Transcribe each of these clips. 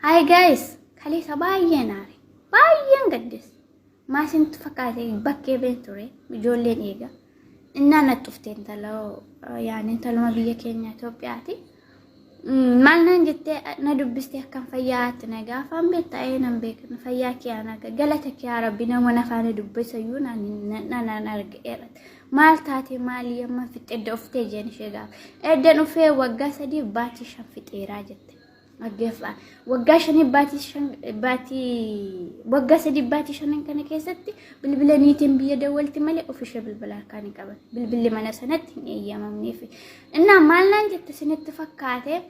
Hi guys, kaleessa baay'een aare. Baay'een gaddes. Maasintu fakkaate bakkee been ture ijoolleen eega. Innaa natti dhufte intala yaani intaluma biyya keenya Itoophiyaati. Maal naan jettee na dubbistee akkam fayyaatti na gaafaan beektaa ee nan beeka fayyaa kee ana galata kee yaa rabbi nama na faana dubbisayyuu naan argeera. Maal taate maalii amma fixxe edda uftee jeen ishee gaafa. Edda dhufee waggaa 3 baatii 5 fixeeraa jette. Dhaggeeffaa. Waggaa shanii baatii shan baatii waggaa 3 baatii shanan kana keessatti bilbila niitiin biyya dawwalti malee ofishee bilbila harkaa ni qaban. Bilbilli mana sanatti hin eeyyamamneef. Innaa maal naan jette isinitti fakkaate?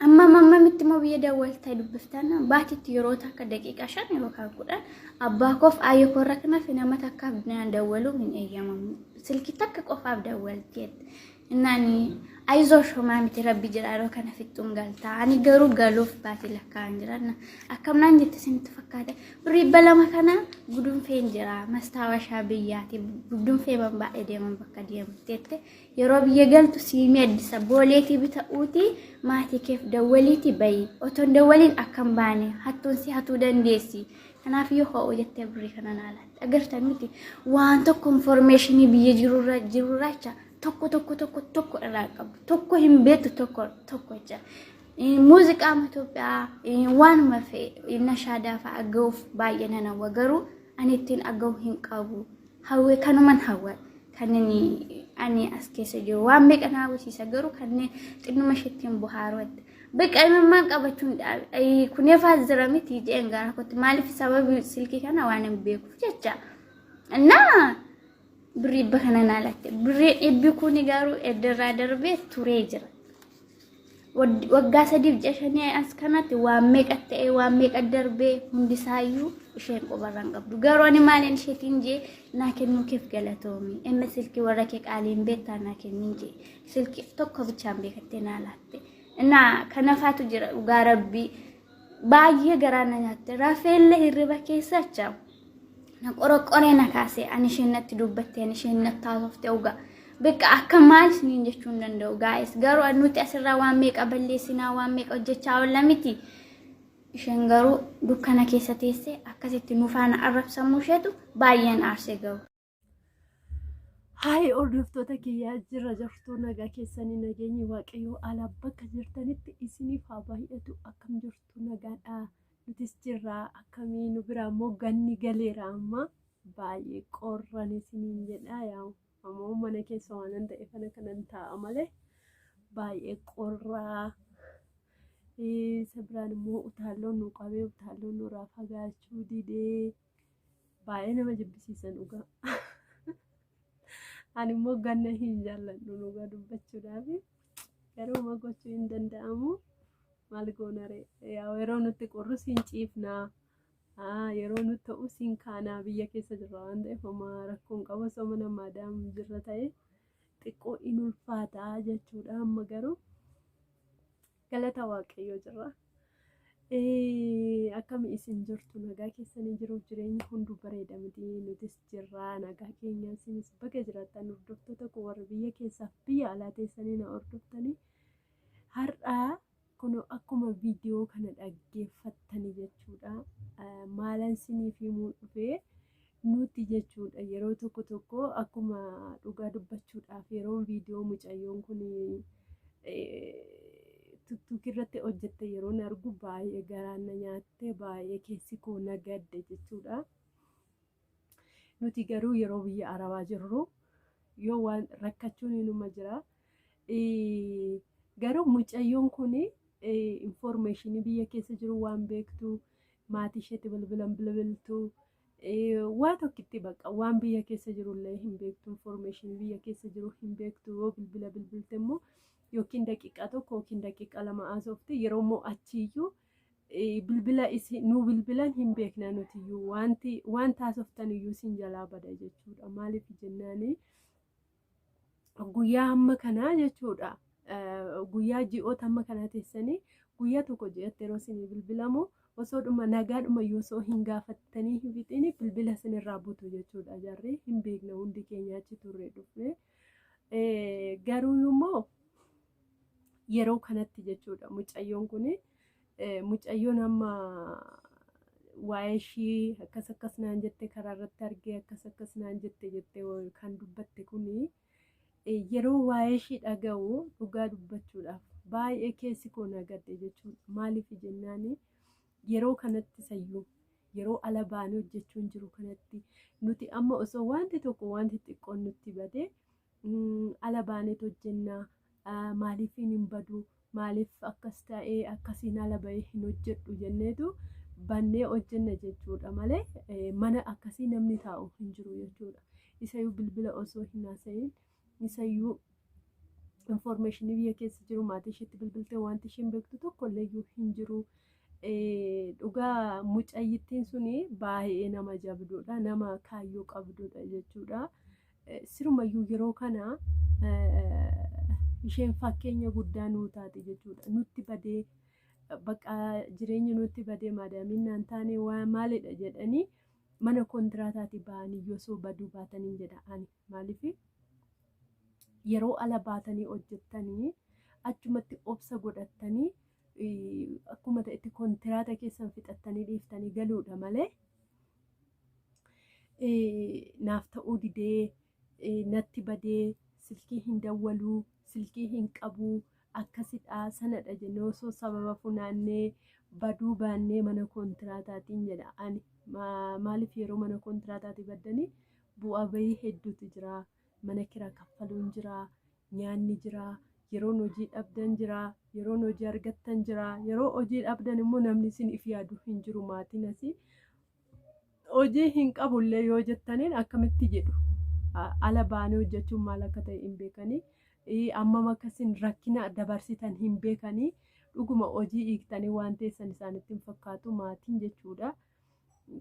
Amma mammamitti immoo biyya dawwaltee dubbiftan baatitti yeroo takka daqiiqaa 5 yookaan 10 abbaa koof aayyo koorra kanaaf nama takkaaf naan dawwaluu hin eeyyamamu. Silkii takka qofaaf dawwalti. Innaan ayizoosh homaa miti rabbi jira yeroo kana fixxuun galtaa. Ani garuu galuuf baatii lakkaa'an jira. Akkam naan jette isinitti fakkaata. Birrii 200 kana gudunfeen jira. Mastaawashaa biyyaati. Gudunfee ban baay'ee deeman bakka deemteette. Yeroo biyya galtu siimii addisa booleetii bita'uutii maatii keef dawwaliitii bayi. Otoo hin dawwaliin akka hin baane hattuun si hatuu dandeessi. Kanaaf yoo ho'u jettee birrii kana naa laatte. Agartan miti waan tokko informeeshinii biyya jirurra jirurraa jecha tokko tokko tokko tokko irraa qabu. Tokko hin beektu tokko tokko jecha. Muuziqaa Itoophiyaa waanuma fe'e nashaadaa fa'a ga'uuf baay'ee nan hawwa garuu ani ittiin aga'u hin qabu. Hawwee kanuman hawwa. Kanneen ani as keessa jiru waan meeqa na hawwisiisa garuu kanneen xinnuma isheetti hin bohaaru. Beqa imimmaan qabachuun dhaabe. Kuneefaa jira miti jedheen garaa kootti maaliif sababi silkii kana waan hin beekuuf jecha. Innaa birrii dhibba kana naa latte. Birrii dhibbi kuni garuu eddarraa darbee turee jira. Waggaa sadiif ji'a shanii as kanatti waan meeqa ta'e waan meeqa darbee hundisaayyuu isheen qubarra hin qabdu. Garuu ani maaliin isheetiin jee naa kennuu keef galatoomi. Amma silkii warra kee qaaliin beektaa naa kenniin jee silkii tokko bichaan beekattee naa laatte. Innaa kanafaatu jira dhugaa rabbii baay'ee garaa na nyaatte. Rafeellee hirriba keessa acha. Na qoroqqoree na kaase ani isheen natti dubbatte ani isheen natti haasofte dhugaa. Bakka akka maal isiniin jechuu hin danda'u gaa'es garuu nuti asirraa waan meeqa balleessinaa waan meeqa hojjechaa oolla miti. Isheen garuu dukkana keessa teessee akkasitti nu faana arrabsamuu isheetu baay'een aarse garuu. Haay hordoftoota kiyyaa jira jirtuu nagaa keessanii nageenyi waaqayyoo alaa bakka jirtanitti isiniif haa baay'atu akkam jirtu nagaadha nutis jirra akkamii nu biraa immoo ganni galeera amma baay'ee qorran isiniin jedha yaa ammoo mana keessa waanan ta'e kana kanan taa'a malee baay'ee qorraa. Isa biraan immoo utaalloon nu qabee utaalloon nurraa fagaachuu didee baay'ee nama jibbisiisa dhugaa. Ani immoo ganna hin jaalladhu dhugaa dubbachuudhaaf garuu uma gochuu hin danda'amu maal goonaree yeroo nutti qorrus hin ciifnaa. Yeroo nutti ta'us hin kaanaa biyya keessa jirra waan ta'eef homaa rakkoo hin qabu osoo mana maadaam jirra ta'e xiqqoo in ulfaata jechuudha amma garuu galata waaqayyoo jirra. Akkami isin jirtu nagaa keessanii jiruuf jireenyi hunduu bareeda miti nutis jirra nagaa keenya isinis baga jiraattan hordoftoota koo warra biyya keessaaf biyya alaa teessanii na hordoftanii har'aa Kunoo akkuma viidiyoo kana dhaggeeffattani jechuudha. Maalan siniif himuu dhufe nuti jechuudha yeroo tokko tokko akkuma dhugaa dubbachuudhaaf yeroo viidiyoo mucayyoon kun tiktok irratti hojjette yeroon argu baay'ee garaan na nyaatte baay'ee keessi koo na gadde jechuudha. Nuti garuu yeroo biyya Arabaa jirru yoo waan rakkachuun inuma jira. Garuu mucayyoon kun infoormeeshinii biyya keessa jiru waan beektu maatii isheetti bilbilan bilbiltu waa tokkitti bakka waan biyya keessa jiru illee hin beektu infoormeeshinii biyya keessa jiru hin beektu yoo bilbila bilbilte immoo yookiin daqiiqaa 1 yookiin daqiiqaa 2 haasofti yeroo immoo achiiyyuu bilbila isin nu bilbilan hin beekna nutiyyuu wanti waan taasoftan iyyuu isin jalaa bada jechuudha maaliif jennaanii. Guyyaa hamma kanaa jechuudha. Guyyaa ji'oota hamma kanaa teessanii guyyaa tokko ji'atti yeroo isinii bilbilamu osoo dhuma nagaadhuma iyyuu osoo hin gaafattanii hin fixiin bilbila isinirraa butu jechuudha. Jarri hin beekna hundi keenya achi turre dhufne. Garuu immoo Yeroo kanatti jechuudha mucayyoon kun mucayyoon amma waa'ee ishii akkas akkas naan jette, karaa irratti argee akkas akkas naan jette jettee kan dubbatte kuni, yeroo waa'ee ishii dhaga'u dhugaa dubbachuudhaaf baay'ee keessi koo na gadde jechuudha. Maaliif jennaani, yeroo kanatti sayyuu yeroo ala baanee hojjechuun jiru kanatti nuti amma osoo wanti tokko wanti xiqqoon nutti bade ala baaneet hojjennaa, maaliif hin badu, maaliif akkas ta'ee akkasiin ala bahee hin hojjedhu jenneetu bannee hojjenna jechuudha malee mana akkasii namni taa'u hin jiru jechuudha. Isayyuu bilbila osoo hin haasa'iin, isayyuu information biyya keessa jiru maatii isheetti bilbiltee wanti isheen beektu tokko illee hin jiru. Dhugaa mucayyittiin suni baay'ee nama jabduudha, nama kaayyoo qabdudha jechuudha. Sirumayyuu yeroo kana isheen fakkeenya guddaa nuu taate jechuudha. Nutti badee, bakka jireenyi nutti badee, maadaamiin naan taane waa maalidha jedhanii mana kontiraataatii ba'anii osoo baduu baatanii jedha ani. Maaliif, yeroo ala baatanii hojjettanii achumatti obsa godhattanii akkuma ta'etti kontiraata keessan fixattanii dhiiftanii galuudha malee, naaf ta'uu didee, natti badee, silkii hin dawwaluu, silkii hin qabuu, akkasidha sanadha jennee osoo sababa funaannee baduu baannee mana kontiraataatiin jedha ani. Maaliif, yeroo mana kontiraataatii baddanii bu'aa bahii hedduutu jira. Mana kiraa kaffaluun jira, nyaanni jira, yeroon hojii dhabdan jira, yeroon hojii argattan jira. Yeroo hojii dhabdan immoo namni isiniif yaadu hin jiru. Maatiin asii hojii hin qabullee yoo jettaniin akkamitti jedhu. Ala baanee hojjechuun maal akka ta'e hin beekanii, ammam akkasiin rakkina dabarsitan hin beekanii, dhuguma hojii hiiktanii waan teessan isaanitti hin fakkaatu maatiin jechuudha.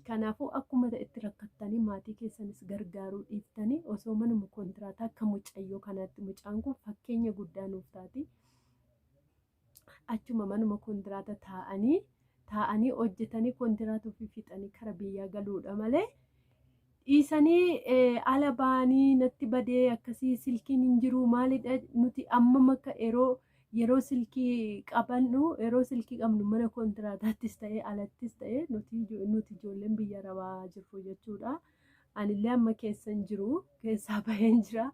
Kanaafuu akkuma ta'etti rakkattanii maatii keessanis gargaaruu dhiiftanii osoo manuma kontiraataa akka mucayyoo kanaatti, mucaan kun fakkeenya guddaa nuuf taati. Achuma manuma kontiraata taa'anii taa'anii hojjetanii kontiraata ofii fixanii kara biyyaa galuudha malee, dhiisanii ala ba'anii natti badee, akkasii silkiin hin jiru, maalidha, nuti ammam akka yeroo silkii qabannu, yeroo silkii qabnu mana kontiraataattis ta'ee alattis ta'ee nuti ijoolleen biyya arabaa jirru jechuudha. Anillee amma keessan jiru, keessaa baheen jira.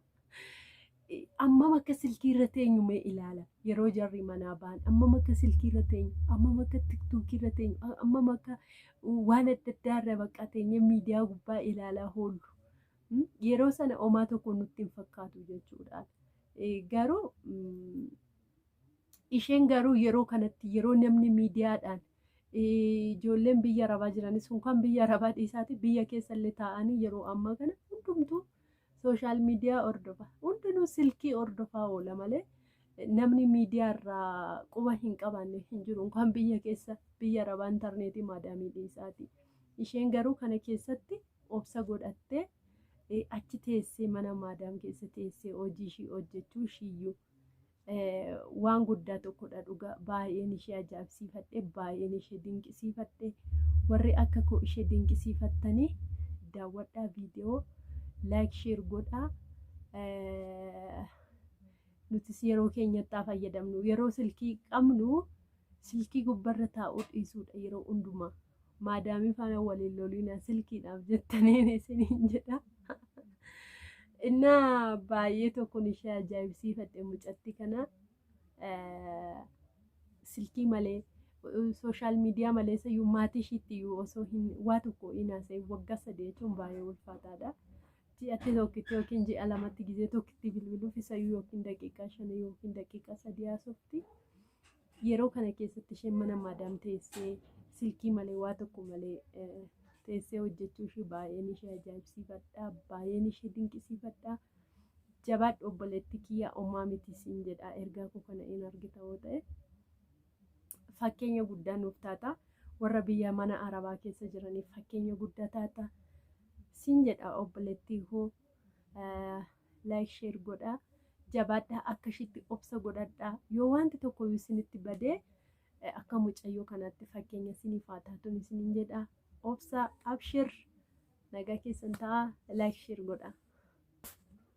Ammam akka silkii irra teenyu mee ilaala. Yeroo jarri manaa ba'an ammam akka silkii irra teenyu, ammam akka TikTokii irra teenyu, ammam akka waan adda addaa irra bakka teenyee miidiyaa gubbaa ilaalaa oollu. Yeroo sana homaa tokko nutti hin fakkaatu jechuudha. Garuu isheen garuu yeroo kanatti, yeroo namni miidiyaadhaan, ijoolleen biyya arabaa jiranis kan biyya arabaa dhiisaati biyya keessallee taa'anii yeroo ammaa kana hundumtuu social media hordofa. Hundinuu silkii hordofaa oola malee namni miidiyaa irraa quba hin qabaanne hin jiru. Kan biyya keessa biyya arabaa intarneetii maadaamii dhiisaati. Isheen garuu kana keessatti obsa godhattee achi teessee, mana maadaam keessa teessee hojii ishii hojjechuu ishiiyyuu waan guddaa tokkodha dhugaa. Baay'een ishee ajaa'ibsiifadhe, baay'een ishee dinqisiifadhe. Warri akka koo ishee dinqisiifattanii daawwadhaa, viidiyoo like, share godhaa. Nutis yeroo keenyatti haa fayyadamnu. Yeroo silkii qabnu silkii gubbarra taa'uu dhiisuudha yeroo hundumaa. Maadaamii faana waliin loliina silkiidhaaf jettaniin isiniin jedha. Innaa baay'ee tokkoon ishee ajaa'ibsiifadhe mucatti kana. Silkii malee, social media malee, iyyuu maatii ishiitti iyyuu osoo hin waa tokko hin haasa'in waggaa 3 jechuun baay'ee ulfaataadha. Ji'atti tokkitti yookiin ji'a 2tti gizee tokkitti bilbiluuf isayyuu yookiin daqiiqaa 5 yookiin daqiiqaa 3 haasofti. Yeroo kana keessatti isheen mana maadaam teessee silkii malee, waa tokko malee teessee hojjechuu ishee baay'een ishee ajaa'ibsiifadha. Baay'een ishee dinqisiifadha. Jabaadhu obboleetti kiyya, homaa miti siin jedha. Ergaa koo kana hin argita yoo ta'e, fakkeenya guddaa nuuf taata. Warra biyya mana arabaa keessa jiraniif fakkeenya guddaa taata. Siin jedha obboleettii koo, like, share godhaa. Jabaadhaa, akka ishiitti obsa godhadhaa. Yoo wanti tokko isinitti badee akka mucayyoo kanaatti fakkeenya isiniif haa taatuun isiniin jedha. Obsa, abshir, nagaa keessan ta'a, like, share godhaa.